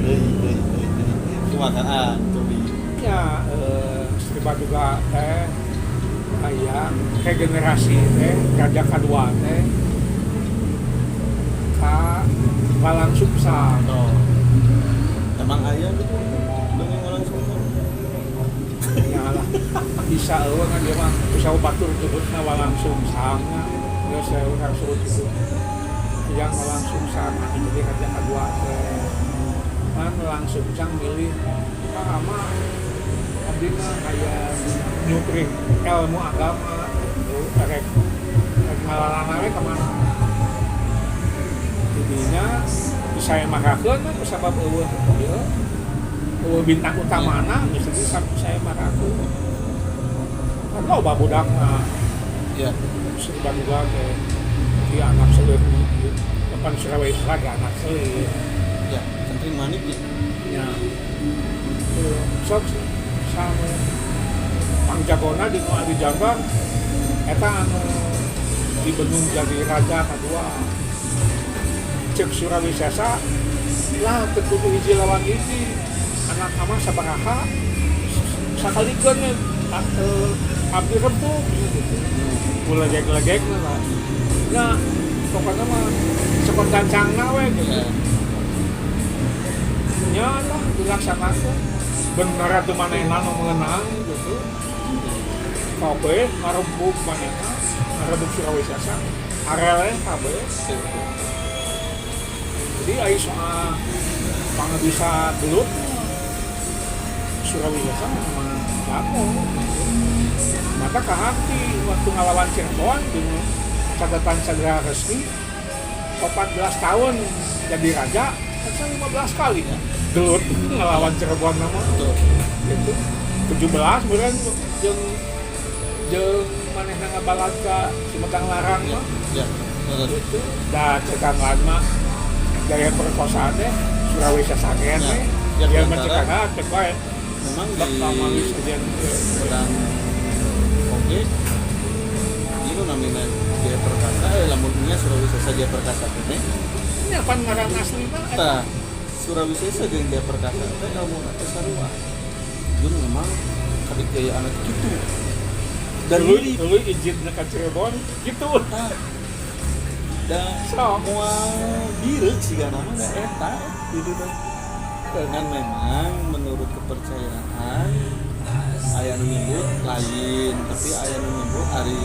Deui deui deui deui. Kumaha cobi? Ya, Sri Baduga teh aya regenerasi teh, raja kadua teh ka Walangsungsang. Oh. Emang aya gitu dongeng Walangsungsang? Ya lah, bisa eueuh kan dia mah bisa batur nyebutna Walangsungsang nya. Ya saya urang sebut itu. Yang Walangsungsang anu jadi raja kadua teh. Kan Walangsungsang milih, "Pak, ama abdi mah aya nyupri ilmu agama gitu, rek rek ngalalana we ka mana." Jadinya disayembarakeun mah sabab eueuh ieu, eueuh bintang utamana geus disayembarakeun. Kan loba budakna. Sri Baduga teh di anak selir di depan Surawisesa ge anak selir. Ya, Kentring Manik ya. Ya. Tuh, sok sama pangjagona di nu Adi Jabar eta anu dibenung jadi raja kadua. Cek Surawisesa lah, teu kudu hiji lawan hiji, anak ama sabaraha sakalikeun we, abdi rempug gitu. Ulegek-legek lah ya, pokoknya mah sekon gancangna we gitu. Nya lah, dilaksanakan bener atuh, manehna nu meunang gitu, kabeh ngarebuk, manehna ngarebuk Surawisesa, areleh kabeh. Jadi ai soal pang bisa gelut Surawisesa memang jago gitu. Maka kahakti waktu ngalawan Cirebon di catatan sejarah resmi 14 tahun jadi raja kan 15 kali gelut ngelawan Cirebon nama. Gitu, 17 kemudian jeung jeung manehna ngabalad ka Sumedang Larang mah. Gitu da cekan lain mah gaya perkosaan teh Surawisesa keneh. Ya, ya sementara mencegah cek wae. Memang bak di pamali sajian. Pedang oke itu namanya Jaya Perkasa, lamun nya Surawisesa Jaya Perkasa teh. Ini apa ngaran asli mah eta? Tah, Surawisesa jeung Jaya Perkasa teh ilmu teh sarua jeung memang kadijayaan gitu dan dulu mirip. Dulu izin ka Cirebon gitu. Tah, da Sok. Moal bireuk sigana mah da eta gitu teh. Kan memang menurut kepercayaan aya nu nyebut lain, tapi aya nu nyebut ari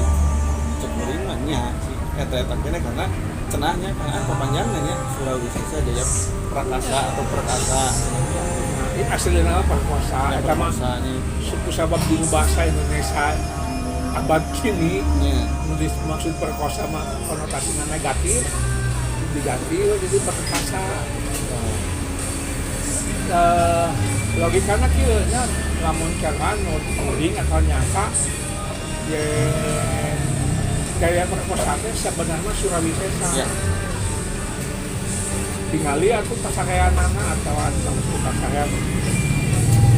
cek kuring mah nya sih eta eta keneh, karena cenahnya kan papanjangna nya Surawisesa Jaya Prakasa atau Perkasa. Ini asli nama perkosa Ya, eta mah. Perkosanya. Suku sabab di bahasa Indonesia abad kini nya nu dimaksud perkosa mah konotasinya negatif, diganti we jadi perkasa. Logikana kieu nya, lamun cara nu tuding atau nyangka ye gaya perkosa teh sebenarnya Surawisesa. Tingali atuh pasareanana atau atau pasarean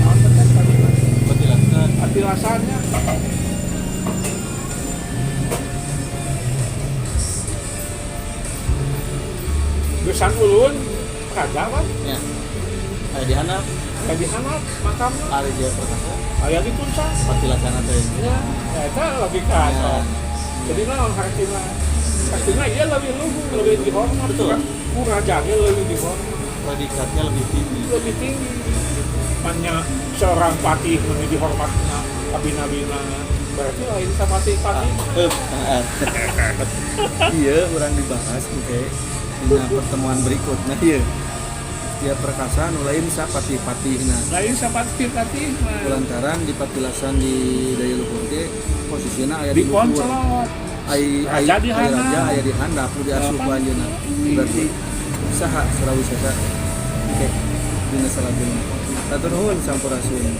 naon teh tadi mah? Petilasan. Patilasannya. Gesan ulun raja kan. Nya aya di handap. Aya di handap makamna. Ari Jaya Perkasa aya di puncak. Patilasana teh. Ya, ya eta logika. Ya. Jadi naon hartina? Pastinya iya lebih luhur, lebih dihormat. Ku rajanya lebih dihormat. Predikatnya lebih tinggi. Lebih tinggi gitu. Hanya seorang patih lebih dihormatnya kabina-bina, berarti lain sama patih patih. Iya, urang dibahas oke dina pertemuan berikutnya. Iya, Jaya Perkasa nu lain sapatih-patihna. Lain sama patih patih mah. Lantaran di patilasan di daya luhur ge posisinya aya di di luhur. Poncelot. Ai ai Raja di ai handap. Raja aya di handap nu diasuh ku anjeunna. Berarti saha Surawisesa? Oke, dina salajengna. Hatur nuhun, sampurasun.